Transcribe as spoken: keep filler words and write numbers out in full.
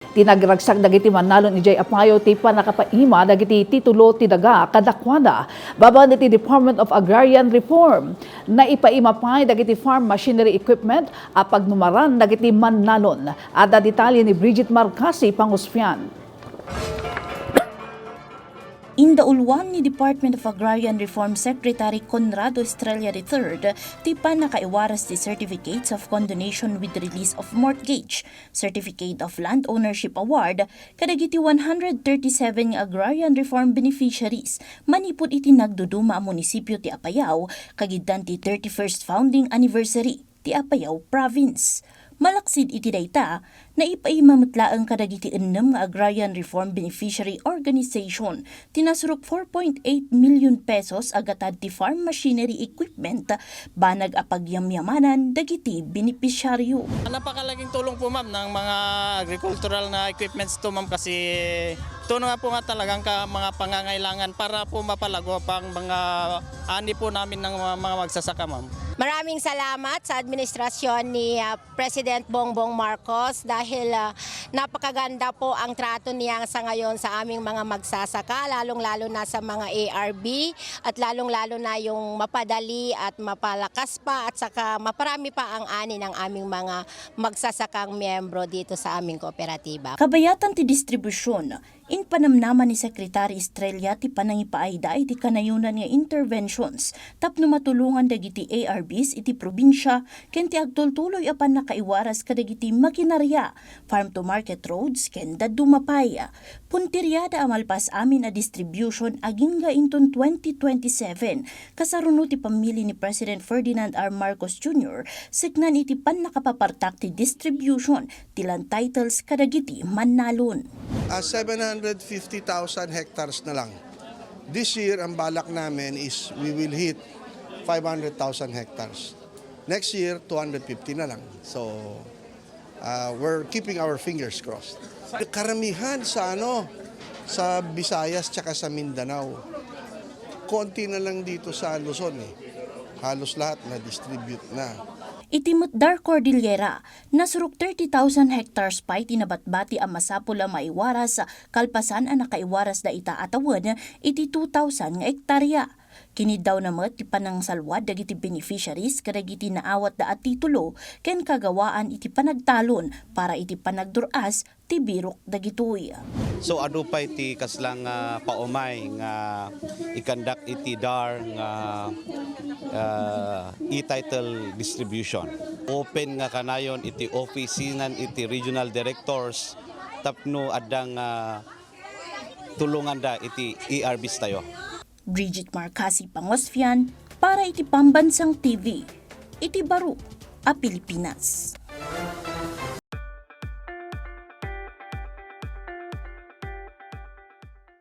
Ti nagragsak dagiti mannalon idiay Apayao ti pannakapaima dagiti titulo ti daga kadakuada babaen iti Department of Agrarian Reform. Naipaima pay dagiti farm machinery equipment a pagnumaran dagiti mannalon. Adda detalye ni Bridget Marcasi Pangusfian. Indauluan ni Department of Agrarian Reform Secretary Conrado Estrella the third ti pannakaiwaras ti Certificates of Condonation with Release of Mortgage, Certificate of Land Ownership Award kadagiti one hundred thirty-seven nga agrarian reform beneficiaries manipud iti nagduduma a munisipio ti Apayao kagiddan ti thirty-first founding anniversary ti Apayao Province. Malaksid iti dayta, naipaima met laeng kadagiti ennem nga agrarian reform beneficiary organization ti nasurok four point eight million pesos a gatad ti farm machinery equipment banag a pagyamyamanan dagiti benepisyaryo. Napakalaking tulong po, ma'am, ng mga agricultural na equipments to, ma'am, kasi ito na nga po nga talagang ka, mga pangangailangan para po mapalago pa ang mga ani po namin ng mga, mga magsasaka, ma'am. Maraming salamat sa administrasyon ni, ah, President Bongbong Marcos dahil, ah, napakaganda po ang trato niya sa ngayon sa aming mga magsasaka, lalong-lalo na sa mga A R B at lalong-lalo na yung mapadali at mapalakas pa at saka maparami pa ang ani ng aming mga magsasakang miyembro dito sa aming kooperatiba. Kabayatan ti distribusyon, impanamnama ni Secretary Estrella ti panangipaayda iti kanayonan nga interventions tapno matulongan dagiti A R Bs iti probinsia ken ti agtultuloy a pannakaiwaras kadagiti makinaria, farm to market roads, ken dadduma pay. Punteriada a malpas amin a distribution agingga inton twenty twenty-seven, kasaruno ti pammili ni President Ferdinand R. Marcos Junior, seknan iti pannakapapartak ti distribution ti land titles kadagiti mannalon. Ah, seven hundred fifty thousand hectares na lang. This year, ang balak namin is we will hit five hundred thousand hectares. Next year, two hundred fifty na lang. So, ah, we're keeping our fingers crossed. Karamihan sa ano, sa Visayas tsaka sa Mindanao. Konti na lang dito sa Luzon eh. Halos lahat na-distribute na. Iti met Dar Cordillera, nasurok thirty thousand hectares pay ti nabatbati a masapul a maiwaras, kalpasan a nakaiwaras dayta a tawen iti two thousand nga ektarya. Kiniddawna met ti panangsalwad dagiti beneficiaries kadagiti naawatda a titulo ken kagawaan iti panagtalon para iti panagdur-as ti birok dagitoy. So, adu pay ti kasla nga paumay nga ikandak iti Dar nga, ah, e-title distribution. Open nga kanayon iti ofisinan iti regional directors tapno adda nga tulonganda iti A R Bs tayo. Bridget Marcasi Pangosfian para iti Pambansang T V, iti baro a Pilipinas.